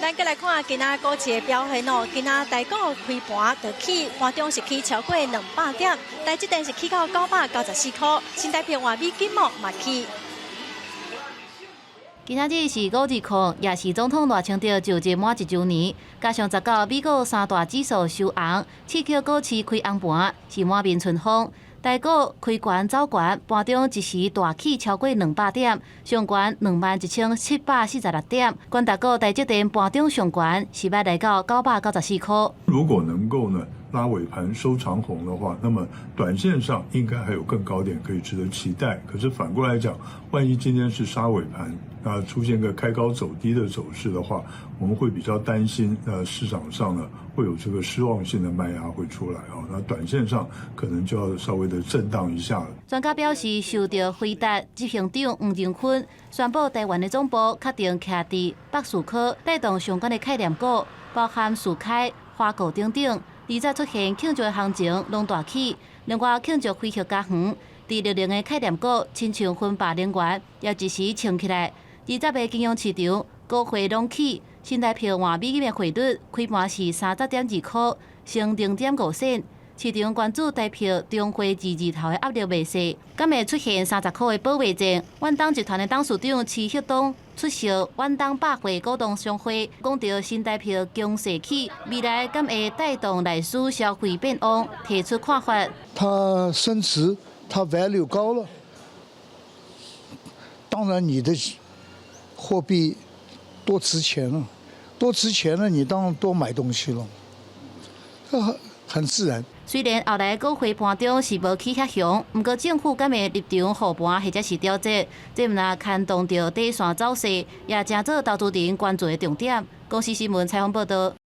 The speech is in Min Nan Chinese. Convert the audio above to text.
咱閣來看今仔股市的表現哦。今仔台股開盤就起，盤中是起超過200點，台積電是起到994塊，新台幣換美金嘛起。今仔日是5/20，也是總統賴清德就任滿一週年。加上19美股三大指數收紅，刺激股市開紅盤，是滿面春風。台股開懸走懸，盤中一時大起超過200點，上懸21,746點。權值股台積電盤中上懸是欲來到994塊。如果能夠呢拉尾盤收長紅的話，那麼短線上應該還有更高點可以值得期待。可是反過來講，萬一今天是殺尾盤，那出現個開高走低的走勢的話，我們會比較擔心，市場上呢會有這個失望性的賣壓會出來啊。那短線上可能就要稍微的震盪一下了。專家表示，受著輝達執行長黃仁勳宣布台灣的總部確定徛佇北士科，帶動相關的概念股，包含士開、華碩等等。二十出現慶祝的行情攏大起，另外慶祝輝旭家園，佇綠能的概念股，親像芬百能源也一時衝起來。二十个金融市場股匯攏起，新台幣換美金的匯率開盤是30.2塊，升0.5仙。市場關注台幣重回二字頭的壓力袂細，敢會出現30塊的保衛戰？遠東集團的董事長徐旭東出席遠東百貨股東商會，講著新台幣強勢起，未來敢會帶動內需消費變旺，提出看法。它升值，它 value 高了，當然你的貨幣多值錢了，多值錢了，你當然多買東西了，很自然。雖然後來股匯盤中是無起遐雄，毋過政府敢會入場護盤或者是調節，這毋但牽動著短線走勢，也成做投資人關注的重點。公視新聞採訪報導。